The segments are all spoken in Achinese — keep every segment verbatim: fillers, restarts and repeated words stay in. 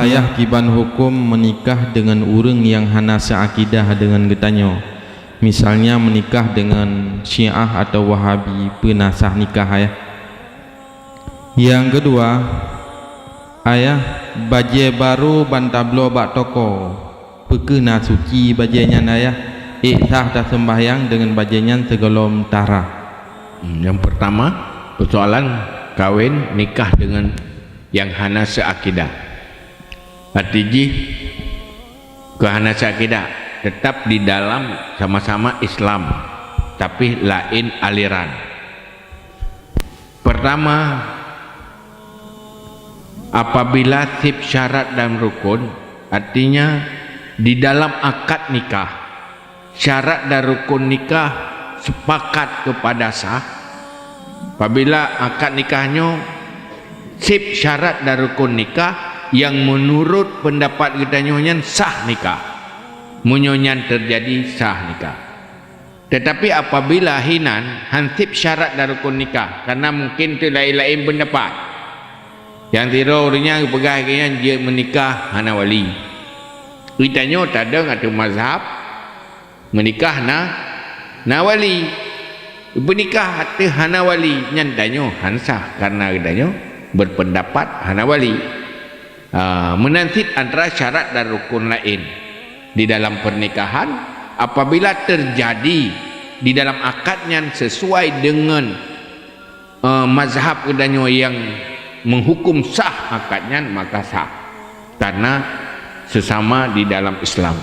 Ayah, kiban huköm meunikah deungon ureuëng nyang hana seuakidah deungon geutanyoe, misalnya meunikah deungon Syiah atawa Wahabi, peue na sah nikah, Ayah? Nyang keudua, Ayah, bajée barô ban tabloe bak toko, peu kheueh na suci bajée nyan, Ayah? Ék sah taseumbahyang deungon bajée nyan sigohlom tahra? Hmm, nyang peurtama, peusoalan kawén nikah deungon nyang hana seuakidah. Arti jih, keu hana seuakidah, teutap di dalam sama-sama Islam, tapi laén aliran. Pertama, apabila seb syarat dan rukun, artinya di dalam akad nikah, syarat dan rukun nikah sepakat kepada sah, apabila akad nikah nyoe seb syarat dan rukun nikah yang menurut pendapat geutanyoe nyan sah nikah, meunyoe nyan terjadi sah nikah. Tetapi apabila hinan han seb syarat dan rukun nikah, karena mungkin teu laén-laén pendapat. Nyang sidroe ureuëng nyan geupeugah lagée nyan jeuet meunikah hana wali. Geutanyoe tadong ateueh mazhab meunikah na, na wali. Peunikah ateueh hana wali nyan tanyoe han sah, karena geutanyoe berpendapat hana wali. Ah, meunan cit antara syarat dan rukun laén di dalam pernikahan, apabila terjadi di dalam akad nyan sesuai dengan, eh, mazhab geutanyoe yang menghukum sah akad nyan, maka sah, karena sesama di dalam Islam.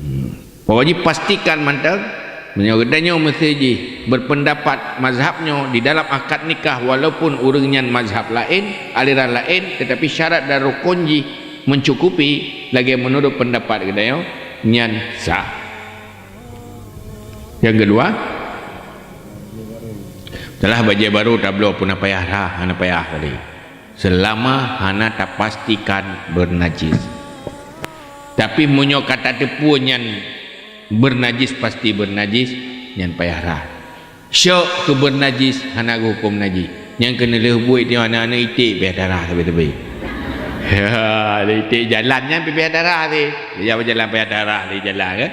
Hmm. Pokok jih pastikan mantong, meunyoe geutanyoe meusé jih berpendapat mazhab nyoe di dalam akad nikah, walaupun ureuëng nyan mazhab laén, aliran laén, tetapi syarat dan rukun jih mencukupi lagée menurut pendapat geutanyoe, nyan sah. Nyang keudua, setelah bajée barô tabloe, peu na payah rhah, hana payah tadi. Selama hana tapastikan bernajis. Tapi meunyoe ka tateupeue nyan bernajis, pasti bernajis, nyan payah rhah. Syok keu bernajis hana geuhuköm najis. Nyang keuneuk lheueh buet nyoe aneuk-aneuk iték payah tarhah sabe-sabe. Ya, iték jalan nyan payah tarhah teuh. Ya, jalan payah tarhah di jalan, kan?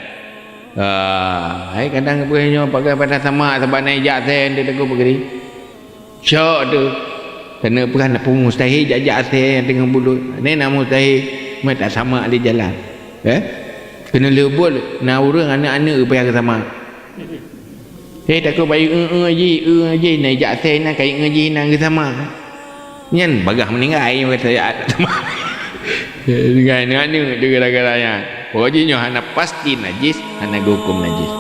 Ah, hai kadang peue nyoe pakai pada sama sabab na ijak asèe teuh, takot peugeri. Syok teuh. Keuneuk peugah na peue mustahil jak-jak asèe nyang teungoh bulut. Nyan na mustahil, meuet tak sama di jalan. Eh? Keuneuk lheueh buet na ureuëng aneuk-aneuk payah geusamak. Eh, takot bayeue eu-eu jih, eu-eu jih, na ijak asèe na kayée eu jih na geusamak. Nyan bagaih meuninggai, meuet tak sama. Meuninggai aneuk-aneuk teuh gara-gara nyan. Pokok jih nyoe hana pasti najis, hana geuhuköm najis.